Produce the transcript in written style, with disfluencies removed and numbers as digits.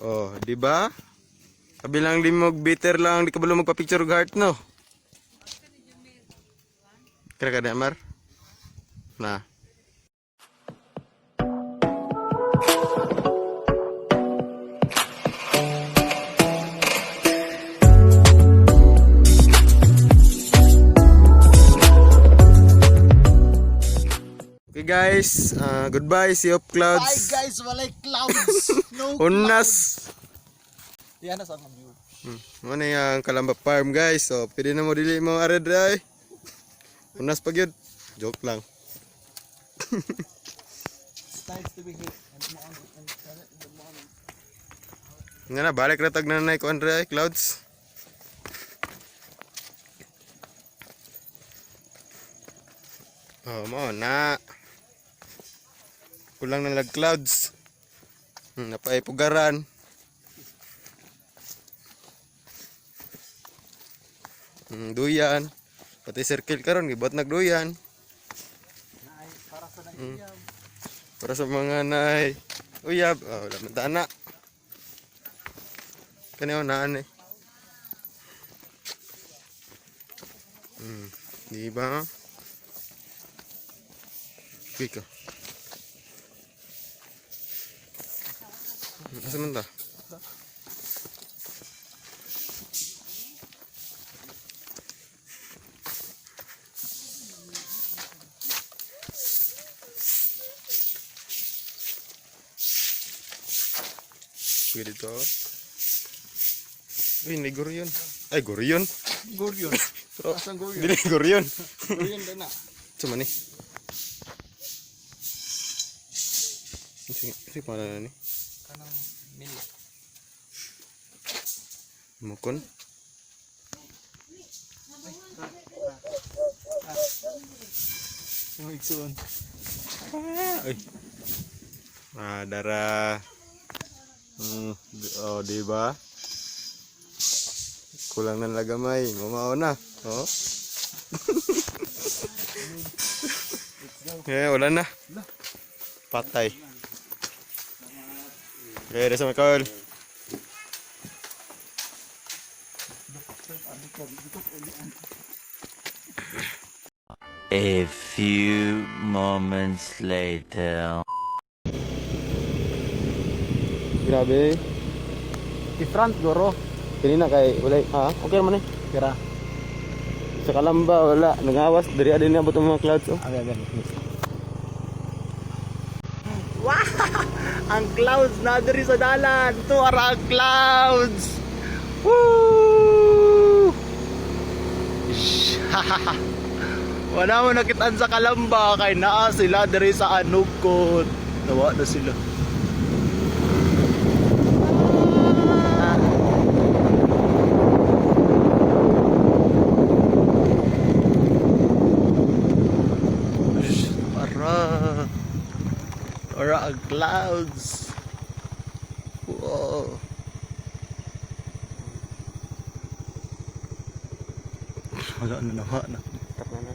Oh, di ba? Kabilang limog bitter lang, di ka balo magpa-picture og heart, no? Kira ka na, Mar? Na. Okay guys, goodbye, see you up Bye clouds. guys, walay clouds. No Unas. clouds. Yan na sa ang view. Mo na yung Kalamba Farm, guys. So, pwede na mo dili mo ared ay. Unas pag yun. Joke lang. It's nice to be here. And morning, and in the morning. Nga na, balik na tag nanay ko Andre ay, clouds. Oh, mo na. Kulang na lag clouds. Napaipugaran. Duyan. Pati circle karon gibuhat nagduyan. Naay, para sa nang Para sa mga nay uyab, oh, wala man tana. Kani naan eh. Di ba? Wait ka. Asa man ta? Pwede dito. Uy, hindi guryon. Ay, guryon. Guryon. Pero, Asan guryon? dili guryon. Guryon din na. Sa man eh. Sige, sige pangalan na ni. Kanang mil. Mukon. Yung igsuon. Ay. Ah, dara. Oh, di ba? Kulang ng lagamay. Mamao na. Oh. Eh, wala na. Patay. Okay, sa Michael. A few moments later. Grabe. Different guro. Kanina kay wala ha? Okay naman eh. Tira. Sa Kalamba wala nangawas diri adin abot ang mga clouds oh. Abi, abi. Wow! Ang clouds na diri sa dalan. Ito ara ang clouds. Woo! Shh. Wala mo nakitaan sa Kalamba kay naa sila diri sa Anukot. Nawa na sila. Shh, Para. Para ang clouds. Wow. Wala na nawa na. Tap na na.